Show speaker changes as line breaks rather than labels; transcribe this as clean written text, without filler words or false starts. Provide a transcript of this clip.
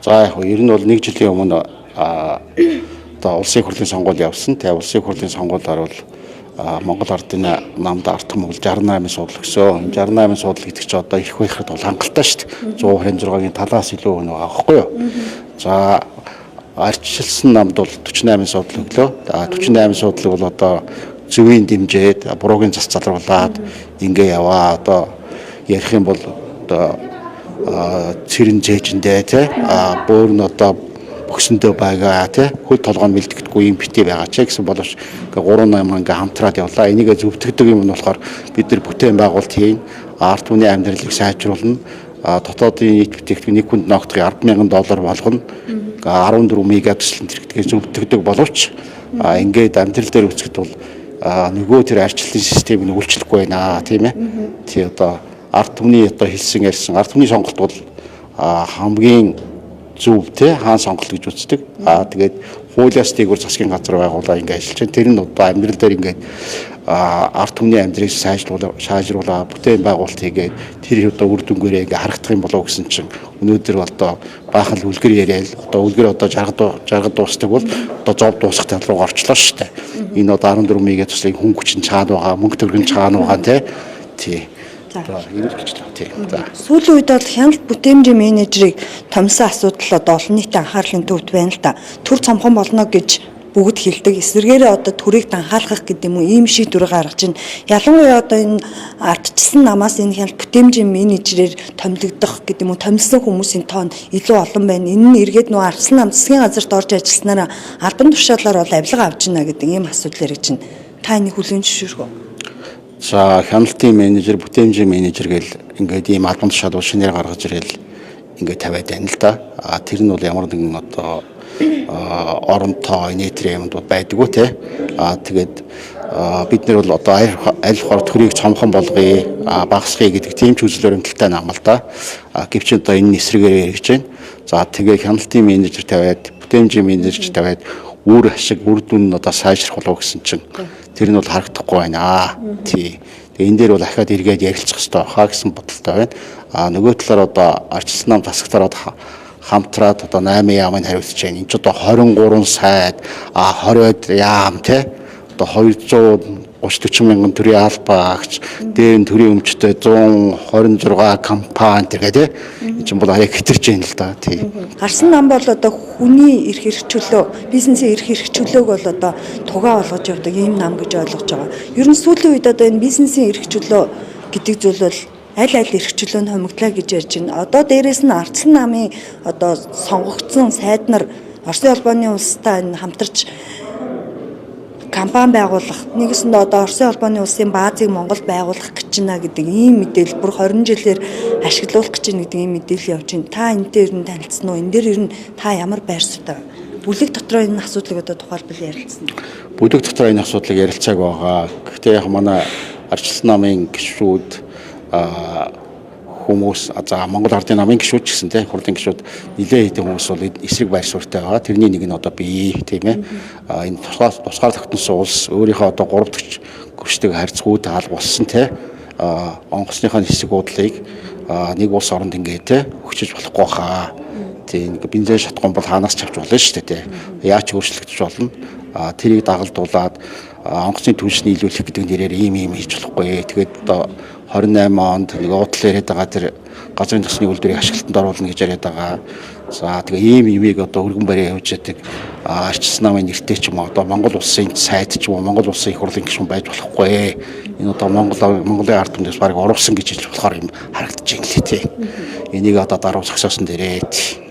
За, яг ер нь бол нэг жилийн өмнө одоо улсын их хурлын сонгуул явсан. Тэгээ улсын их хурлын сонгуулиар бол Монгол Ардын намд ард түмэн 68 суудал өгсөө. 68 суудал гэдэг чинь одоо их байхад бол хангалттай шүү дээ. 126-гийн талаас илүү өгнө байгаа байхгүй юу? За, арчилсан намд бол 48 суудал өглөө. 48 суудлыг бол одоо зөвийн дэмжиж, буруугийн зас залруулад ингээ яваа. Одоо ярих юм бол одоо цэрэн зээжэндээ тий бөөр нь одоо бөксөндөө байгаа тий хөл толгой нь бэлтгэдэггүй юм битээ байгаа ч гэсэн боловч ингээ 3 8 ингээ хамтраад явлаа. Энийгээ зөвтгөдөг юм нь болохоор бид нар бүтээн байгуулалт хийн, ард түмний амьдралыг сайжруулна, дотоодын нийт бүтээгдэхүүн нэг хүнд ногдох 10,000 доллар болгоно. 14 мега төслийн тэрэгдгээ зөвтгөдөг боловч ингээд амьдрал дээр үзэхэд бол нөгөө тэр арчлалын системийг үйлчлэхгүй байна, тийм ээ. Тий, одоо ард түмний одоо хэлсэн ярьсан ард түмний сонголт бол хамгийн зөв те хаан сонголт гэж үздэг. Тэгээд хуулиас дээгүүр засгийн газар байгуулаа ингээ ажиллаж байна. Тэр нь одоо амьдрал дээр ингээд ард түмний амьдралыг сайжруулаа, бүтээн байгуулалт хийгээд тэр одоо үр дүнгээрээ ингээ харагдах юм болов гэсэн чинь өнөөдөр одоо баахан л үлгэр яриад одоо үлгэр одоо 60 дуустдаг бол одоо зов дуусах тал руу орчлоо шүү дээ. Энэ одоо 14 мега төслийн хүн хүчин чаана байгаа, мөнгө төгрөг нь чаана байгаа те. Тий. За, ерөнхийдөө тий. За.
Сүүлийн үед бол хяналт бүтээмжийн менежерийг томьсон асуудал одоо олон нийтийн анхаарлын төвд байна л да. Төр цомхон болно гэж бүгд хэлдэг. Эсвэргээрээ одоо төрийг данхаалгах гэдэг юм уу, ийм шийдвэр гаргаж байна. Ялангуяа одоо энэ ардчилсан намаас энэ хяналт бүтээмжийн менежерээр томилогдох гэдэг юм уу, томилсон хүмүүсийн тоон илүү олон байна. Энэ нь эргээд нөгөө ардчилсан нам засгийн газарт орж ажилласнараа албан тушаалаар бол авилга авч байна гэдэг ийм асуудал яригдж байна. Та энийг хүлээн зөвшөөрөх үү?
За, хяналтын менежер, бүтээмжийн менежер гэл ингээд ийм албан тушаал шинээр гаргаж ирэл ингээд тавиад байна л да. Тэр нь бол ямар нэгэн одоо оронтоо инээтрийн юмд бол байдаггүй те. Тэгээд бид нар бол одоо аль болохоор төрийг цомхон болгоё, багасгая гэдэг тийм ч үзэл баримталтай нам л да. Гэвч одоо энэ эсрэгээр яригдж байна. За, тэгээ хяналтын менежер тавиад, бүтээмжийн менежер тавиад үр ашиг, үр дүн нь одоо сайжрах болов гэсэн чинь тэр нь бол харагдахгүй байна. Тий. Тэгээ энэ дээр бол ахаад эргээд ярилцах хэрэгтэй байхаа гэсэн бодолтой байна. Нөгөө талаар одоо арчилсан нам засагтаар одоо хамтраад одоо 8 яамыг хариуцж байна. Энд ч одоо 23 сайд, 20 яам те одоо 230 40 мянган төрийн албаагч, дээр нь төрийн өмчтэй 126 компани тэр гэ. Энэ чинь бол аяа хэтэрч байна л да. Тий.
Гарсан нам бол одоо хүний эрх эрх чөлөө, бизнесийн эрх эрх чөлөөг бол одоо тугаа болгож явдаг ийм нам гэж ойлгож байгаа. Ер нь сүүлийн үед одоо энэ бизнесийн эрх чөлөө гэдэг зүйл бол аль аль эрх чөлөө нь хомигдлаа гэж ярьж байна. Одоо дээрэс нь ардсан намын одоо сонгогдсон сайд нар Оросын холбооны улстай энэ хамтарч компани байгуулах, нэгэсэндээ одоо Оросын холбооны улсын баазыг Монголд байгуулах гэж байна гэдэг ийм мэдээлэл, бүр 20 жилээр ашиглуулах гэж байна гэдэг ийм мэдээлэл явж байна. Та энэтэй ер нь танилцсан уу? Энэ дээр ер нь та ямар байр суурьтай вэ? Бүлэг дотроо энэ асуудлыг одоо тухайлбал ярилцсан.
Бүлэг дотор энэ асуудлыг ярилцааг байгаа. Гэхдээ яг манай арчилсан намын гишүүд хүмүүс, за, Монгол Ардын намын гишүүд ч гэсэн те хурлын гишүүд нэлээд хэдэн хүмүүс бол эсрэг байр суурьтай байгаа. Тэрний нэг нь одоо би, тийм ээ. Энэ тусгаар тогтносон улс өөрийнхөө одоо 3 дахь гүршдэг харьцгууд алга болсон те онгоцныхоо нисэг буудлыг нэг улс оронд ингээ те өгчөж болохгүй хаа. Тийм, нэг бензин шатгон бол хаанаас ч авч болно шүү дээ те. Яаж ч өөрчлөгдөж болно. Тэрийг дагалдуулаад онгоцны түвшний нийлүүлэх гэдэг нэрээр ийм ийм хийж болохгүй. Тэгээд одоо 28 онд нэг уудлал яриад байгаа, тэр газрын төсний үйлдвэрийг ашиглалтанд оруулна гэж яриад байгаа. За, тэгээ ийм юмыг одоо өргөн бариа явж яадаг арчилсан намын нэртэй ч юм уу, одоо Монгол улсын сайд ч юм уу, Монгол улсын их хурлын гишүүн байж болохгүй. Энэ одоо Монголын ард түмнээс бараг урвсан гэж хэлж болохоор юм харагдаж байна лээ тий. Энийг одоо даруй зогсоосон дээрээ.